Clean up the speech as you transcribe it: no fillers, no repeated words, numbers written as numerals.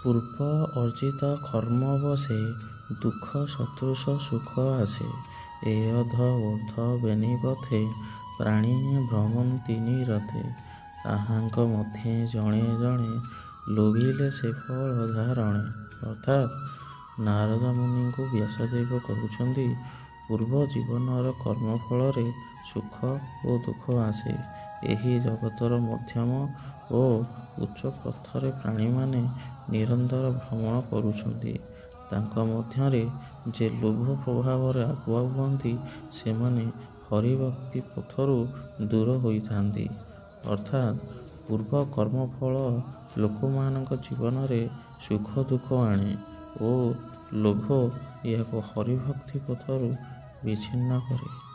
ପୂର୍ବ ଅର୍ଜିତ କର୍ମବଶେ ଦୁଃଖ ସଦୃଶ ସୁଖ ଆସେ। ଏ ଅଧ ଊର୍ଦ୍ଧ୍ୱ ବେନିପଥେ ପ୍ରାଣୀଏ ଭ୍ରମନ୍ତି ନିରତେ। ତାହାଙ୍କ ମଧ୍ୟେ ଜଣେ ଜଣେ ଲୋଭିଲେ ସେ ଫଳ ଧାରଣେ। ଅର୍ଥାତ୍ ନାରଦ ମୁନିଙ୍କୁ ବ୍ୟାସଦେବ କହୁଛନ୍ତି, ପୂର୍ବ ଜୀବନର କର୍ମଫଳରେ ସୁଖ ଓ ଦୁଃଖ ଆସେ। ଏହି ଜଗତର ମଧ୍ୟମ ଓ ଉଚ୍ଚ ପଥରେ ପ୍ରାଣୀମାନେ ନିରନ୍ତର ଭ୍ରମଣ କରୁଛନ୍ତି। ତାଙ୍କ ମଧ୍ୟରେ ଯେ ଲୋଭ ପ୍ରଭାବରେ ଆଗୁଆ ହୁଅନ୍ତି, ସେମାନେ ହରିଭକ୍ତି ପଥରୁ ଦୂର ହୋଇଥାନ୍ତି। ଅର୍ଥାତ୍ ପୂର୍ବ କର୍ମଫଳ ଲୋକମାନଙ୍କ ଜୀବନରେ ସୁଖ ଦୁଃଖ ଆଣେ ଓ ଲୋଭ ଏହାକୁ ହରିଭକ୍ତି ପଥରୁ ବିଚ୍ଛିନ୍ନ କରେ।